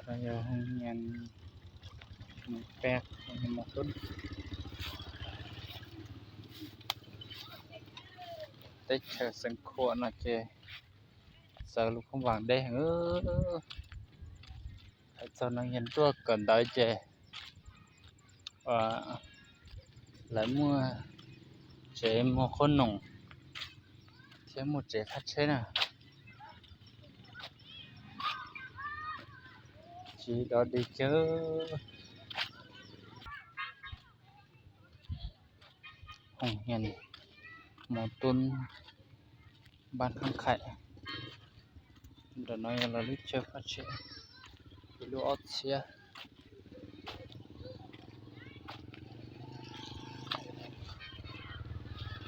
Yog hoo nyias mus peb mus tub. Teb chaws Xeev Khuam no ces txawv lub koob vas deb heev. Hais txog neeg nyob tuaj kawm ntawv ces lawv muaj tsev muag qhob noom thiab muaj tsev phab tsheb na. Tsis dov dig kawg. Hoo nyias mus tub npab khab khais. Ntawm no yog lawv lub chaw phab tsheb, ib lub ob txhiab.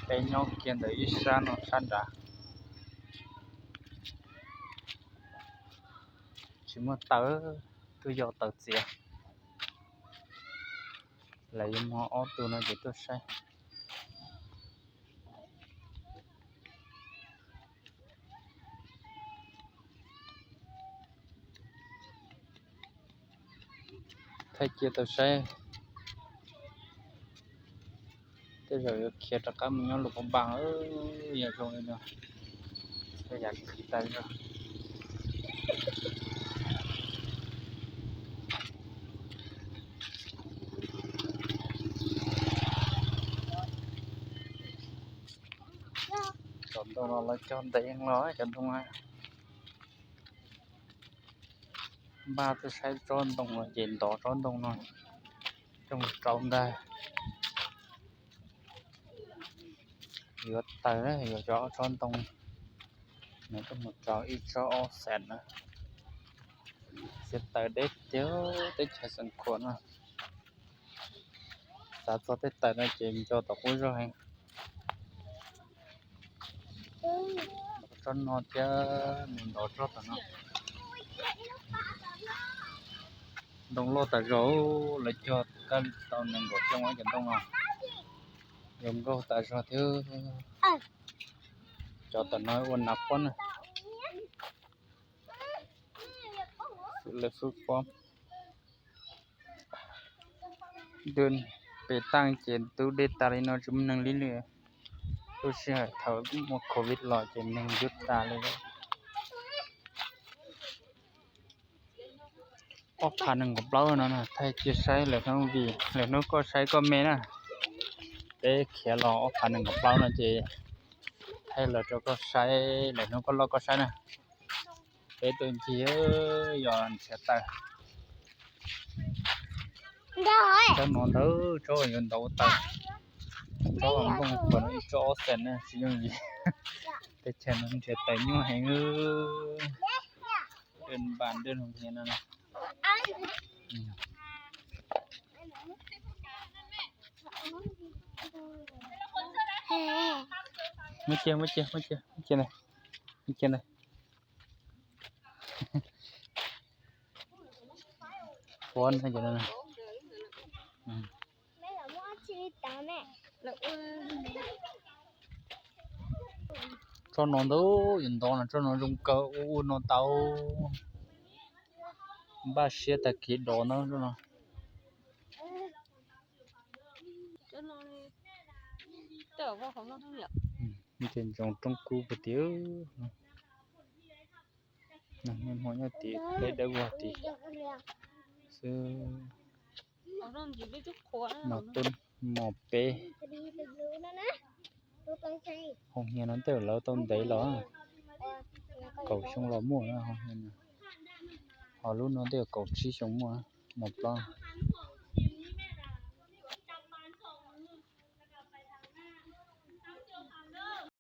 Peb nyob kiag ntawm ib sab no sab nrad. Tsis muaj taws, twb yog taws txias. Lawv yuav muag ob tug no ces tuaj saib. Thaij cia tau saib, tej zaum yuav khiav rov qab mus nyob Luas Phab Npas, yog zoo li no, tej yam khwv tas zog. Cov ntoo no lawv cog ntev los cov ntoo, npaj tuaj saib tsob ntoo no ces ntov tsob ntoo no coj mus rau ntag. Yuav taws, yuav cov tsob ntoo no coj mus rau ib tsob ob xees na. Txiav taws deb tiag teb chaws Xeev Khuam no. Xav txog tej taws no ces nco tom qub zog heev. Tsob no thiab mus ntov tsob tom no. Ntoo loj tas zog, lawv cog kab tau nees nkaum xyoo cov ntoo no. Zoo nkauj tas zog thiab. Cov tom no ua nas pob na. Xws li fwj fob. Dej pem tas ces ntub dej tas li no tsis muaj neeg li lawm. Lub sij hawm thaum muaj covid los ces neeg ntub tas li. Ob phav nees nkaum plaub no na, thaij cia saib lwm hnub vim lwm hnub koj saib koj me na. Peb khiav los ob phav nees nkaum plaub no ces thaij los rau koj saib, lwm hnub koj loj koj saib na. Peb tuaj ncig yog nrhiav taws. Tsob no ntawd tsob yuav ntov taws. Tsob nplooj puas no ib tsob ob xees na, tsis yooj yim. Teb chaws no nrhiav taws nyuaj heev. Dej npam dej hniav no. Muab cia, muab cia, muab cia, muab cia ntawd. Muab cia ntawd. Puab no ces tsob no ntawd yuav ntov no, tsob no zoo kawg ua ua no tau. Npaj siab tag kis dov ntawd no. Ces ntsoov roob kub puag tim, hmo nyob tim peb dawb vog tim xwb. Mos tub mos peb. Hoo hniav no tej lawv tau ntev los, kaum xyoo los muaj, ho lub no tej kaum tsib xyoo muaj, mos plaub.